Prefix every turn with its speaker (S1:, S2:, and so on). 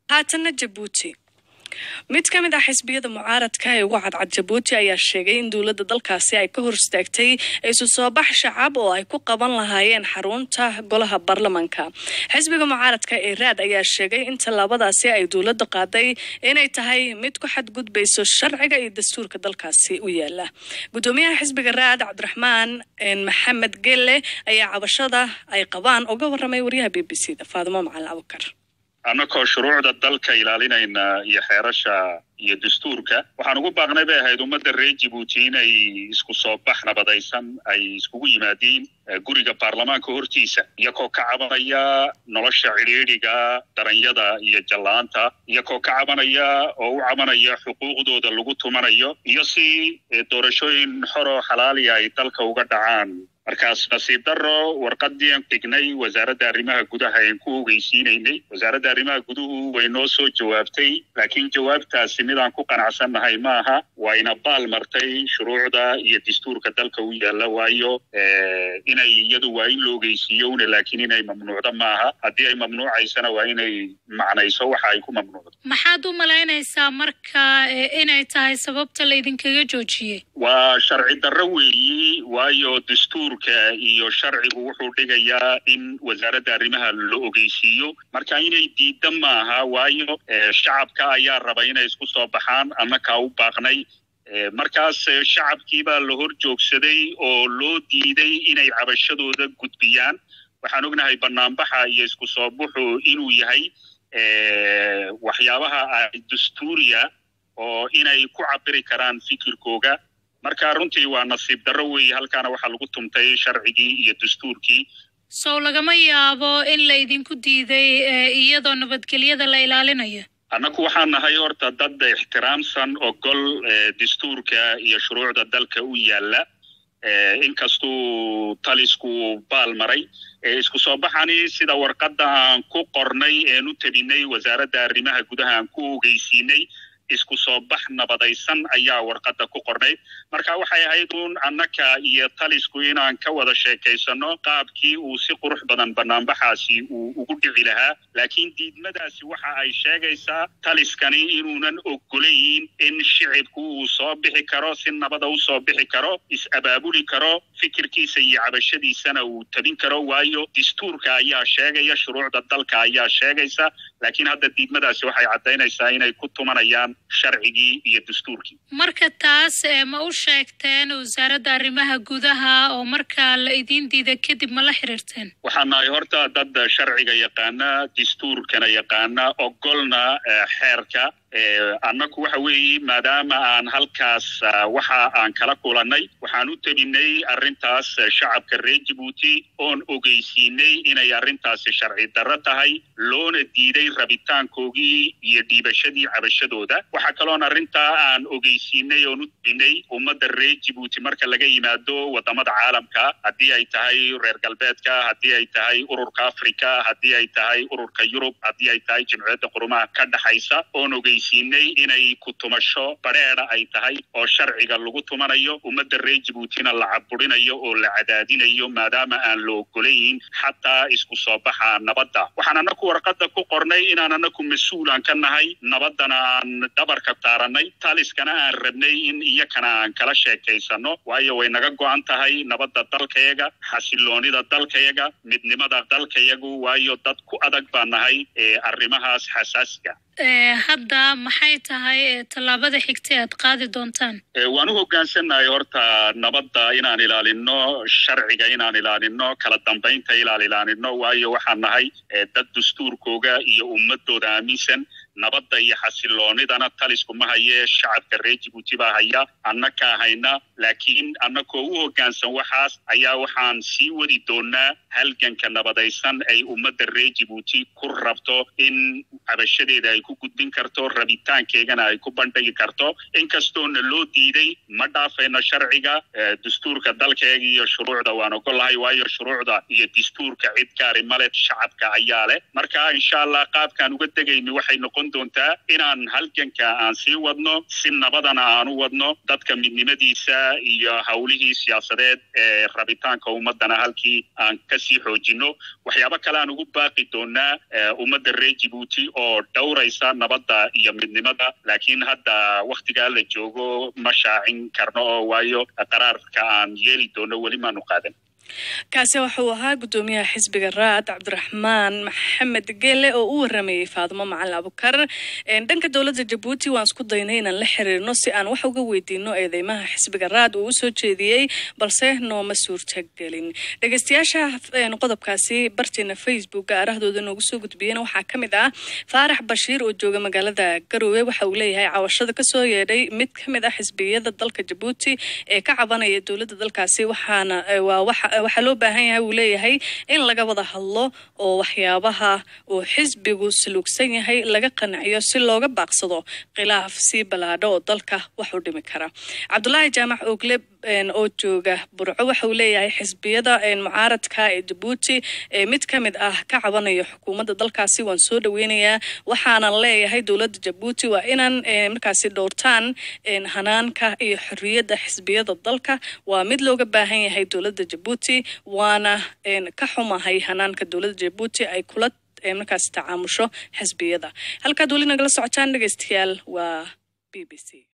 S1: Haatanna Jabuuti. Mid ka mid ah xisbiyada mucaaradka ee ugu cadcad Jabuuti ayaa sheegay in dowladda dalkaasi ay ka hor istaagtay isu soo bax shacab oo ay ku qaban lahaayeen xarunta golaha baarlamanka. Xisbiga mucaaradka ee Raad ayaa sheegay in tallaabadaasi ay dowladda qaaday inay tahay mid ku xadgudbayso sharciga iyo dastuurka dalkaasi u yaala. Gudoomiyaha xisbiga Raad, Cabdiraxmaan Maxamed Gelle, ayaa cabashada ay qabaan uga waramay waryaha BBC da, Faadimo Macalin Abukar.
S2: Annakoo shuruucda dalka ilaalinayna iyo xeerasha iyo dastuurka, waxaan ugu baaqnay bay ahayd ummadda reer Jabuuti inay isku soo bax nabadaysan ay iskugu yimaadiin guriga baarlamaanka hortiisa, iyakoo ka cabanaya nolosha cidhiidhiga, daranyada iyo jallaanta, iyakoo ka cabanaya oo u cabanaya xuquuqdooda lagu tumanayo, iyo si doorashooyin xoroo xalaaliya ay dalka uga dhacaan. Markaas nasiib darro, warqadii aan dhignay wasaaradda arrimaha gudaha aan ku ogeysiinaynay, wasaaradda arrimaha guduhu way noo soo jawaabtay, laakiin jawaabtaasi mid aan ku qanacsannahay maaha. Wayna baal martay shuruucda iyo dastuurka dalka u yaalla, waayo inay iyadu waa in la ogeysiiyo una, laakiin inay mamnuucdo maaha. Haddii ay mamnuucaysana, waa inay macnayso waxa ay ku mamnuucdo.
S3: Maxaad u malaynaysaa marka inay tahay sababta laydinkaga joojiyey?
S2: Waa sharci darro weeyi, waayo dastuurka iyo sharcigu wuxuu dhigayaa in wasaaradda arrimaha la ogeysiiyo. Marka inay diidda maaha, waayo shacabka ayaa raba inay isku soo baxaan, annakaa u baaqnay. Markaas shacabkiibaa la hor joogsaday oo loo diiday inay cabashadooda gudbiyaan. Waxaan ognahay banaanbaxa iyo isku soo baxu inuu yahay waxyaabaha ay dastuuriya oo inay ku cabiri karaan fikirkooga. Marka runtii waa nasiib darro weeye, halkaana waxaa lagu tumtay sharcigii iyo dastuurkii.
S3: Sow lagama yaabo in la idinku diiday iyadoo nabadgelyada la ilaalinayo?
S2: Annaku waxaan nahay horta dad ixtiraamsan, ogol dastuurka iyo shuruucda dalka u yaalla, inkastuu talisku baal maray. Isku soo baxani, sida warqadda aan ku qornay een u tabinay wasaaradda arrimaha gudaha aan ku ogeysiinay, isku soo bax nabadaysan ayaa warqadda ku qornayd. Marka waxay ahayd uun annaka iyo talisku inaan ka wada sheekaysano qaabkii uu si qurux badan banaanbaxaasi uu ugu dhici lahaa, laakiin diidmadaasi waxa ay sheegaysaa taliskani inuunan ogolayn in shicibku uu soo bixi karo, si nabada u soo bixi karo, is-abaabuli karo, fikirkiisa iyo cabashadiisana uu tabin karo, waayo dastuurka ayaa sheegaya, shuruucda dalka ayaa sheegaysa. Laakiin hadda diidmadaasi waxay caddaynaysaa inay ku tumanayaan sharcigii iyo dastuurkii.
S3: Marka taas ma u sheegteen wasaaradda arrimaha gudaha, oo markaa la idiin diiday kadib ma la xiriirteen?
S2: Waxaan nahay horta dad sharciga yaqaana, dastuurkana yaqaana, ogolna xeerka. Annaku waxa weeye, maadaama aan halkaas waxa aan kala kulannay, waxaan u tebinay arrintaas shacabka reer Jabuuti oon ogeysiinay inay arrintaasi sharci darro tahay, loona diiday rabitaankoogii iyo dhiibashadii cabashadooda. Waxaa kaloon arrintaa aan ogeysiinay oon u tebinay ummadda reer Jabuuti, marka laga yimaado waddamada caalamka, haddii ay tahay reer galbeedka, haddii ay tahay ururka Africa, haddii ay tahay ururka Yurub, haddii ay tahay Jimciyadda Qurumaha ka dhexaysa, oon ogeysiinay inay ku tumasho badheeda ay tahay oo sharciga lagu tumanayo, ummadda reer Jabuutina la caburinayo oo la cadaadinayo, maadaama aan la ogolayn xataa isku soo baxa nabadda. Waxaan annaku warqadda ku qornay inaan annaku mas-uulaan ka nahay nabaddana aan dhabarka saaranay, taliskana aan rabnay in iyakana aan kala sheekaysano, waayo way naga go-an tahay nabadda dalkayaga, xasiloonida dalkayaga, midnimada dalkayagu, waayo dad ku adag baan nahay arrimahaas xasaasiga.
S3: Hadda maxay tahay tallaabada xigta aad qaadi doontaan?
S2: Waan u hoggaansannahay horta nabadda inaan ilaalino, sharciga inaan ilaalino, kala dambaynta inaan ilaalino, waayo waxaan nahay dad dastuurkooga iyo ummadooda aaminsan. Nabadda iyo xasiloonidana talisku ma hayee, shacabka reer Jabuuti baa haya, annakaa hayna. Laakiin annakoo u hoggaansan waxaas ayaa waxaan sii wadi doonaa halganka nabadaysan ay ummadda reer Jabuuti ku rabto in cabashadeeda ay ku gudbin karto, rabitaankeegana ay ku bandhigi karto. Inkastoona loo diiday, ma dhaafayno sharciga, dastuurka dalkeega iyo shuruucda waan ogolahay, waayo shuruucda iyo dastuurka cid gaari male, shacabka ayaa leh. Marka insha Allah qaabkaan uga degayni waxay noqon noqon doontaa inaan halganka aan sii wadno, si nabadana aan u wadno, dadka midnimadiisa iyo hawlihii siyaasadeed ee rabitaanka ummaddana halkii aan kasii xoojino. Waxyaabo kale aan ugu baaqi doonaa ummadda reer Jibuuti oo dhowraysa nabadda iyo midnimada, laakiin hadda wakhtigaa la joogo ma shaacin karno, oo waayo qaraarka aan yeeli doono weli maanu qaadan.
S1: Kaasi wuxuu ahaa guddoomiyaha xisbiga Raad, Cabdiraxmaan Maxamed Geele, oo u waramayay Faadimo Macalin Abukar. Dhanka dowladda Jabuuti waan isku daynay inaan la xiriirno si aan wax uga weydiino eedeymaha xisbiga Raad uu usoo jeediyey, balse nooma suurtagelin. Dhegeystayaasha qodobkaasi barteena Facebooka aarahdooda noogu soo gudbiyeen waxaa ka mid ah Faarax Bashiir oo jooga magaalada Garowe. Waxa uu leeyahay cawashada kasoo yeedhay mid ka mid ah xisbiyada dalka Jabuuti ee ka cabanaya dowladda dalkaasi, waxaana waa waxaa loo baahan yahay, uu leeyahay, in laga wada hadlo oo waxyaabaha uu xisbigu saluugsan yahay laga qanciyo si looga baaqsado khilaaf sii ballaadho oo dalka wax u dhimi kara. Cabdulaahi Jaamac Ogle oo jooga Burco waxa uu leeyahay xisbiyada mucaaradka ee Jabuuti ee mid ka mid ah ka cabanayo xukuumadda dalkaasi waan soo dhaweynayaa, waxaanan leeyahay dowladda Jabuuti waa inaan markaasi dhowrtaan hanaanka iyo xorriyadda xisbiyada dalka. Waa mid looga baahan yahay dowladda Jabuuti, waana ka xumahay hanaanka dowladda Jabuuti ay kula markaasi tacaamusho xisbiyada. Halkaad weli nagala socotaan, dhegeystayaal, waa BBC.